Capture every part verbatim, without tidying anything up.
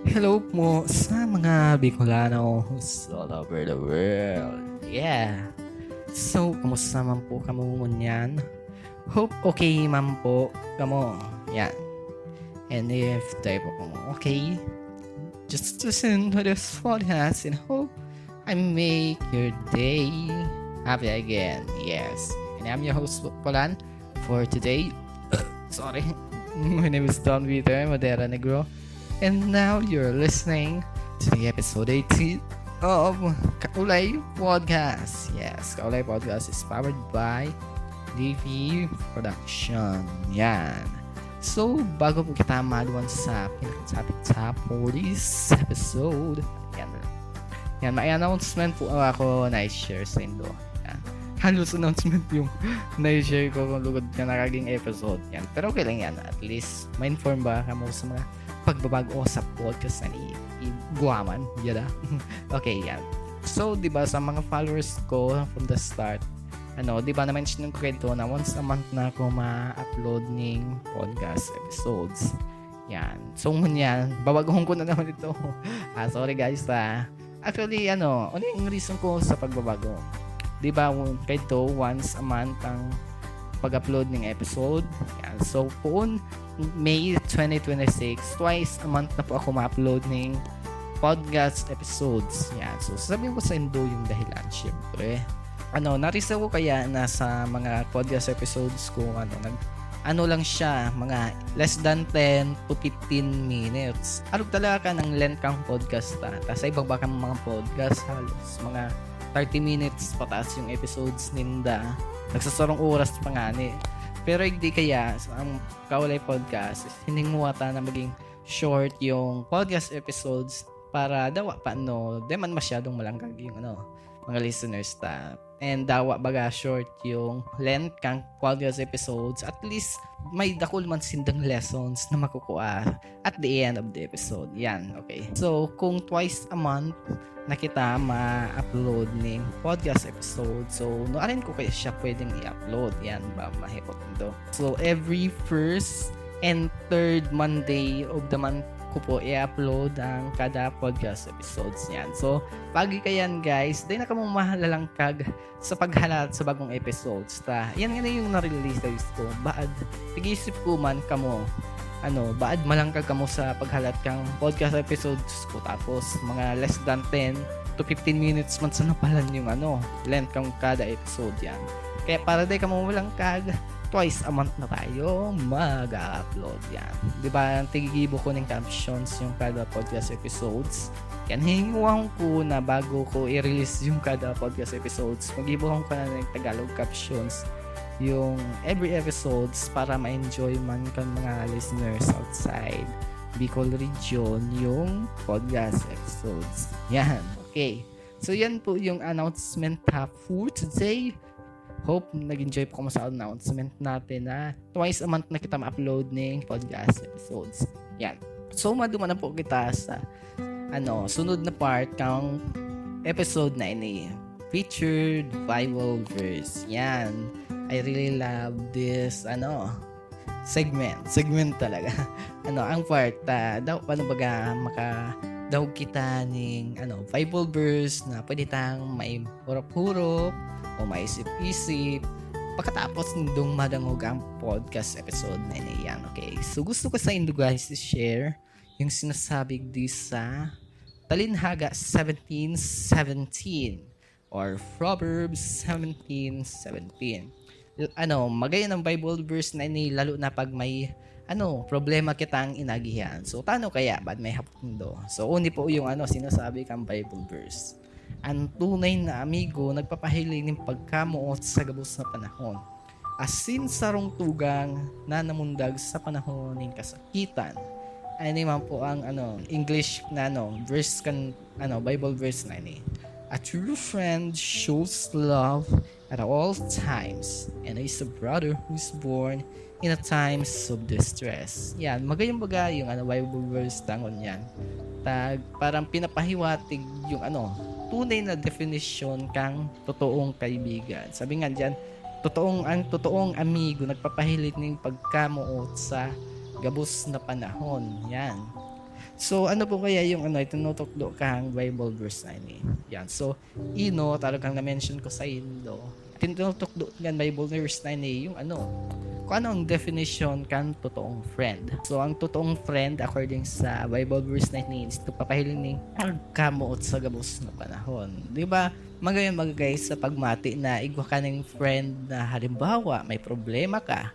Hello po sa mga Bicolano all over the world. Yeah. So, kumusta man po kamo ngunyan? Hope okay man po kamo. Yan. And if tayo po kung okay, just listen to this podcast and hope I make your day happy again. Yes. And I'm your host, Polan, for today. Sorry. My name is Don Peter Madera Negro. And now you're listening to the episode eighteen of Kaulay Podcast. Yes, Kaulay Podcast is powered by D V Production. Yan. So, bago po kita maduan sa pinakasapit sa for this episode, yan. Yan, may announcement po ako na i-share sa indo. Yan. Halos announcement yung na-share ko kung lugod na nakaging episode. Yan. Pero okay lang yan. At least, ma-inform ba kamo sa mga pagbabago sa podcast na ni Guaman? Yada. Okay, yan. So, di ba, sa mga followers ko from the start, ano, di ba, na-mention ko kayo na once a month na ako ma-upload ning podcast episodes. Yan. So, ngunyan, babaguhon ko na naman ito. Ah, sorry guys, ah. Actually, ano, ano yung reason ko sa pagbabago? Di ba, kayo once a month ang pag-upload ng episode? Yan. So, poon May twenty twenty-six, twice a month na po ako ma-upload ng podcast episodes. Yan. So, sasabihin ko sa indo yung dahilan, syempre. Ano, narisa ko kaya na sa mga podcast episodes ko, ano, nag, ano lang siya, mga less than ten to fifteen minutes. Arog talaga ka ng length kang podcast ta. Ta sa iba ba kang mga podcast, halos mga thirty minutes pataas yung episodes ninda. Nagsasarong oras pa ngani. Pero hindi kaya, ang Kaulay Podcast, hininguwa ta na maging short yung podcast episodes para dawa pa, no, di man masyadong malangkag yung, ano, mga listeners ta. And dawa baga short yung length kang podcast episodes. At least, may dakul man sindang lessons na makukuha at the end of the episode. Yan, okay. So, kung twice a month na kita ma-upload ning podcast episode, so, no, arin ko kaya siya pwedeng i-upload? Yan ba, mahipot nito? So, every first and third Monday of the month ko po i-upload ang kada podcast episodes niyan. So, pagi kayan, guys, di na kamo mahalalangkag sa paghalat sa bagong episodes ta. Yan nga na yung na-realize ko. Baad, nag-iisip ko man kamo, ano, baad malangkag kamo sa paghalat kang podcast episodes ko. Tapos, mga less than ten to fifteen minutes man sa napalan yung, ano, length kang kada episode yan. Kaya para di kamo malangkag, twice a month na tayo mag-upload yan. Di ba, ang tigigibo ko ng captions yung kada podcast episodes. Yan, hihinguan ko na bago ko i-release yung kada podcast episodes, mag-ibuhon ko na ng Tagalog captions yung every episodes para ma-enjoy man kan mga listeners outside Bicol region yung podcast episodes. Yan. Okay. So, yan po yung announcement ha for today. Hope nag-enjoy po kamo sa announcement natin na twice a month na kita ma-upload ning podcast episodes. Yan. So, maduman na po kita sa, ano, sunod na part kang episode na ini. Featured Bible verse. Yan. I really love this, ano, segment. Segment talaga. Ano, ang part, ah, daw, paano baga, makadaog kita ning, ano, Bible verse na pwede tang may hurop-hurop o maisip-isip pagkatapos nindong madangog ang podcast episode na ini. Yan, okay. So, gusto ko sa indo, guys, i-share yung sinasabi di sa Talinhaga seventeen seventeen or Proverbs seventeen seventeen. L-, ano, magayon ang Bible verse na ini, lalo na pag may, ano, problema kitang inagihan. So, tano kaya baad may hapot nindo? So, uni po yung, ano, sinasabi kang Bible verse. Ang tunay na amigo nagpapahiling nin pagkamoot sa gabos na panahon, asin sarong tugang na namundag sa panahon nin kasakitan. Ano man po ang, ano, English na, ano, verse kan, ano, Bible verse na ini. A true friend shows love at all times and is a brother who's born in a times of distress. Yan, magayong baga yung, ano, Bible verse tangon yan. Tag, parang pinapahiwatig yung, ano, tunay na definition kang totoong kaibigan. Sabi nga diyan, totoong, ang totoong amigo nagpapahiling nin pagkamoot sa gabos na panahon. Yan. So, ano po kaya yung ano, itinutukdo kang Bible verse na ini? Yan. So, ino, talagang na-mention ko sa indo. Tinutukdo ng Bible verse na ini yung ano, kung ano ang definition kan totoong friend. So, ang totoong friend, according sa Bible verse na ini, is nagpapahiling ning pagkamoot sa gabos na panahon. Di ba? Magayon, mga guys, sa pagmati na igwa ka ning friend na halimbawa, may problema ka,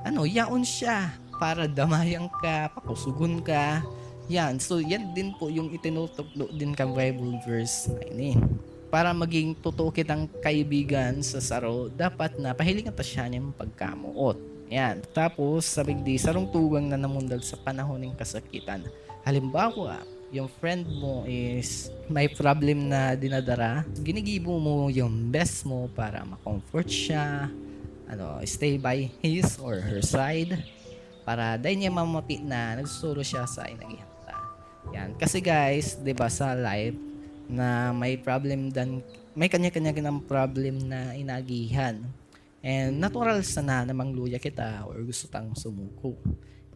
ano, yaon siya para damayan ka, pakusugon ka. Yan. So, yan din po yung itinutukdo din kang Bible verse na ini. Para maging totoo kitang kaibigan sa saro, dapat na pahilingan ta siya nin pagkamoot. Yan. Tapos, sabi di, sarong tugang na namundag sa panahon ng kasakitan. Halimbawa, yung friend mo is may problem na dinadara, ginigibo mo yung best mo para ma-comfort siya, ano, stay by his or her side, para dai niya mamati na nagsusulo siya sa inagihan ta. Yan. Kasi guys, di ba sa life na may problem dan, may kanya-kanya ng problem na inagihan. And natural sana na mangluya kita or gusto tang sumuko.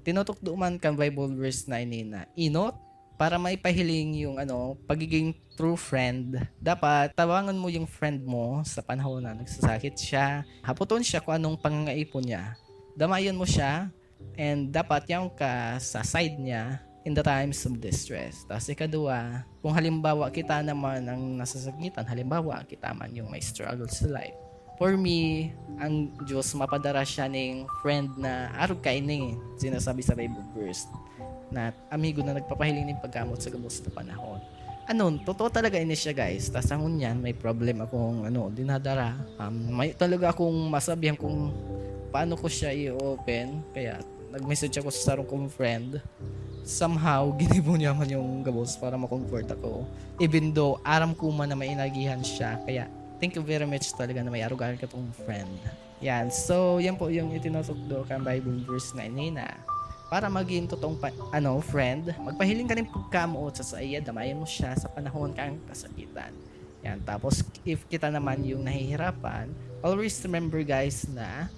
Tinutukdo man kan Bible verse na ini na inot para maipahiling yung ano, pagiging true friend. Dapat tabangan mo yung friend mo sa panahon na nagsasakit siya. Hapoton siya kung anong pangangaipon niya. Damayan mo siya and dapat yaon ka sa side niya in the times of distress. Tapos ikadua, kung halimbawa kita naman ang nasasakitan, halimbawa kita man yung may struggle sa life. For me, ang Diyos mapadara siya ning friend na arog kaini, sinasabi sa Bible verse, na amigo na nagpapahiling ning pagkamoot sa gabos na panahon. Ano, totoo talaga ini siya, guys. Tas ang ngunyan, may problem akong, ano, dinadara. Um, may talaga akong masabihan kung paano ko siya i-open. Kaya nag-message ako sa sarong kong friend. Somehow, ginibo niya man yung gabos para ma-comfort ako. Even though, aram ko man na may inagihan siya. Kaya, thank you very much talaga na may arugan ka pong friend. Yan. So, yan po yung itinutukdo kang Bible verse na inina. Para maging totoong pa, ano, friend, magpahiling ka ng pagkamoot sa saiya, damayan mo siya sa panahon kang kasakitan. Yan. Tapos, if kita naman yung nahihirapan, always remember, guys, na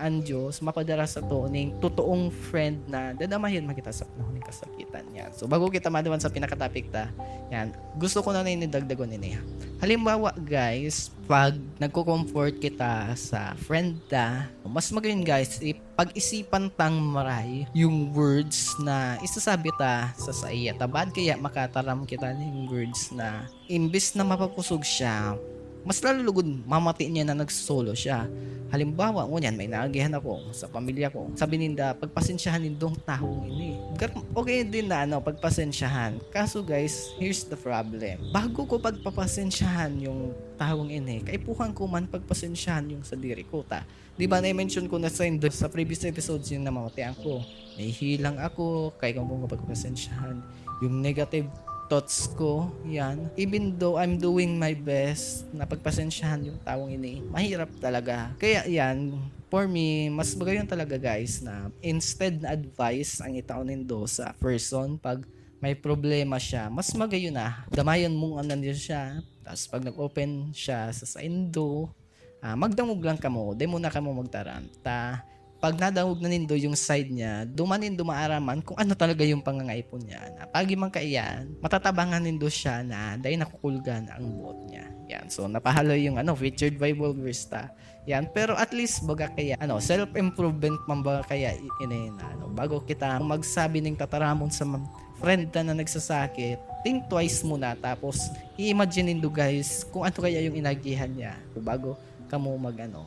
ang Diyos mapadara sa to ning totoong friend na dadamayan man kita sa panahon ng kasakitan. Yan. So, bago kita maduman sa pinaka-topic ta, yan, gusto ko na na inidagdagon ini. Halimbawa, guys, pag nagko-comfort kita sa friend ta, mas magayon, guys, i-, pag-isipan tang maray yung words na isasabi ta sa saiya. Tabad kaya makataram kita ning words na imbis na mapakusog siya, mas lalo lugod mamati niya na nagsolo siya. Halimbawa, ngunyan, may naagihan ako sa pamilya ko. Sabi ninda, "Pagpasensyahan nindong tawong ini." Gar-, okay din na, ano, pagpasensyahan. Kaso, guys, here's the problem. Bago ko pagpapasensyahan yung tawong ini, kaipuhan ko man pagpasensyahan yung sadiri ko, ta. Di ba, na-mention ko na sa indo, sa previous episodes yung namamatian ko. Nahihilang ako, kaya kung pagpasensyahan. Yung negative thoughts ko, yan. Even though I'm doing my best na pagpasensyahan yung taong ini, mahirap talaga. Kaya yan, for me, mas magayon talaga, guys, na instead na advice ang itao nindo sa person pag may problema siya, mas magayon na damayan mong ano niya siya. Tapos pag nag-open siya sa saindo, ah, magdangog lang kamo, di muna kamo magtaram. Ta, pag nadangog na nindo yung side niya, duman nindo maaraman kung ano talaga yung pangangaipon niya. Na pagi man kaiyan, matatabangan nindo siya na dai nakukulgan ang buot niya. Yan. So, napahaloy yung ano, featured Bible verse ta. Yan. Pero at least, baga kaya, ano, self-improvement man baga kaya i-, ini na, ano, bago kita magsabi ning tataramon sa mga friend ta na nagsasakit, think twice muna. Tapos, i-imagine nindo, guys, kung ano kaya yung inagihan niya bago kamo mag, ano,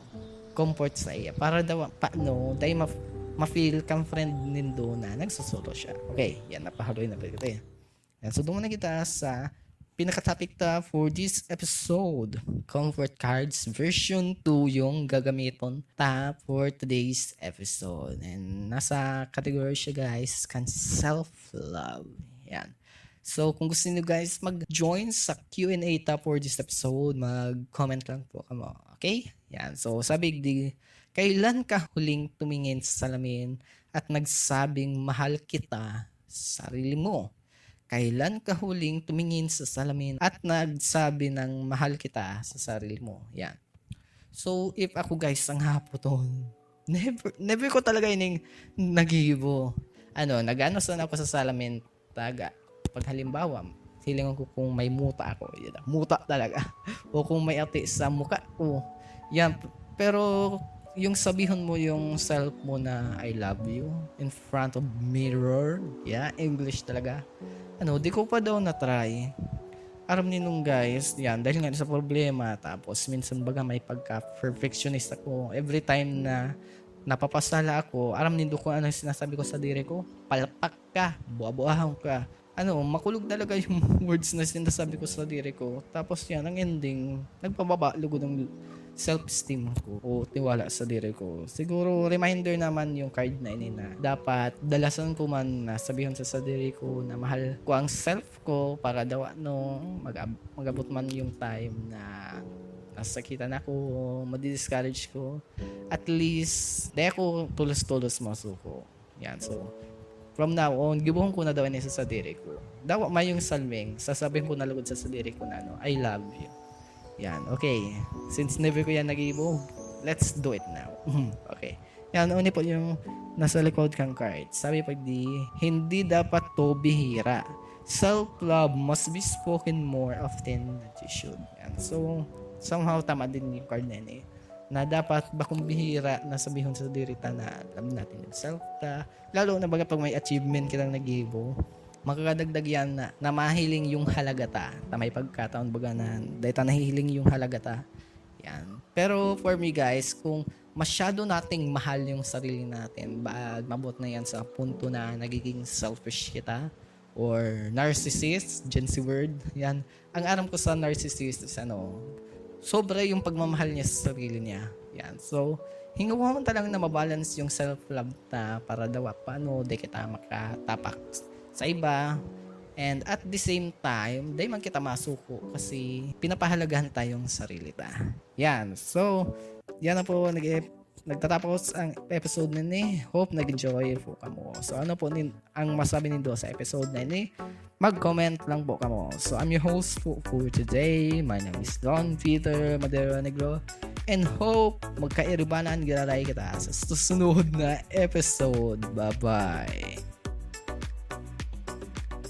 comfort sa iya. Para daw, pa, no, dai ma-, ma-feel kang friend nindo na nagsosolo siya. Okay, yan, napahaloy na ba kita eh. Yan, so, duman na kita sa pinaka-topic ta for this episode. Comfort cards version two yung gagamiton ta for today's episode. And nasa category siya, guys, kan self-love. Yan. So, kung gusto niyo, guys, mag-join sa Q and A ta for this episode, mag-comment lang po kamo. Okay? Yan. So, sabi di, kailan ka huling tumingin sa salamin at nagsabing, "Mahal kita," sa sarili mo? Kailan ka huling tumingin sa salamin at nagsabi ng, "Mahal kita," sa sarili mo? Yan. So, if ako, guys, ang hapoton, never, never ko talaga ining nagibo. Ano, nag-ano sana ako sa salamin, taga. Pag halimbawa, hilingon ko kung may muta ako, yun lang, muta talaga. O kung may ati sa mukha ko. Yan. Pero yung sabihon mo yung self mo na "I love you" in front of mirror. Yeah, English talaga. Ano, di ko pa daw na-try. Aram ninong guys, yan, dahil nga sa problema, tapos minsan baga may pagka-perfectionist ako. Every time na napapasala ako, aram nindo kung ano yung sinasabi ko sa diri ko, "Palpak ka, buha-buhahon ka." Ano, makulog talaga yung words na sinasabi ko sa diri ko. Tapos yan, ang ending, nagpababa lugod ang self-esteem ko o tiwala sa diri ko. Siguro reminder naman yung card na ini na dapat dalasan ko man na sabihon sa sadiri ko na mahal ko ang self ko para daw ano, mag-ab- mag-abot man yung time na nasakitan ako, madi-discourage ko. At least, di ako tulos-tulos masuko. Yan, so, from now on, gibohon ko na daw ini sa sadiri ko. Dawa may yung salming, sasabihin ko na lugod sa sadiri ko na ano, "I love you." Yan, okay. Since never ko yan nagibo, let's do it now. Okay. Yan, uni po yung nasa likod kang card. Sabi po di, "Hindi dapat to bihira. Self-love must be spoken more often than you should." Yan. So, somehow tama din yung card na yun eh. Na dapat bakong bihira na sabihon sa diri ta na love natin yung self ta. Lalo na baga pag may achievement kitang nagibo, makakadagdag yan na, na mahiling yung halaga ta. Ta may pagkataon baga na dahil ta nahihiling yung halaga ta. Yan. Pero for me guys, kung masyado nating mahal yung sarili natin, ba, mabot na yan sa punto na nagiging selfish kita or narcissist, Gen Z word, yan. Ang aram ko sa narcissist is ano, sobra yung pagmamahal niya sa sarili niya. Yan. So, hingawa man talaga na mabalance yung self-love ta para daw paano di kita makatapak sa iba. And at the same time, di man kita masuko kasi pinapahalagahan tayong sarili ta. Yan. So, yan na po. Nag- nagtatapos ang episode na ni. Hope nag-enjoy po kamo. So, ano po nin, ang masabi nindo sa episode na ni? Mag-comment lang po kamo. So, I'm your host po for today. My name is Don Peter Madero Negro. And hope magkairibanan giraray kita sa susunod na episode. Bye-bye.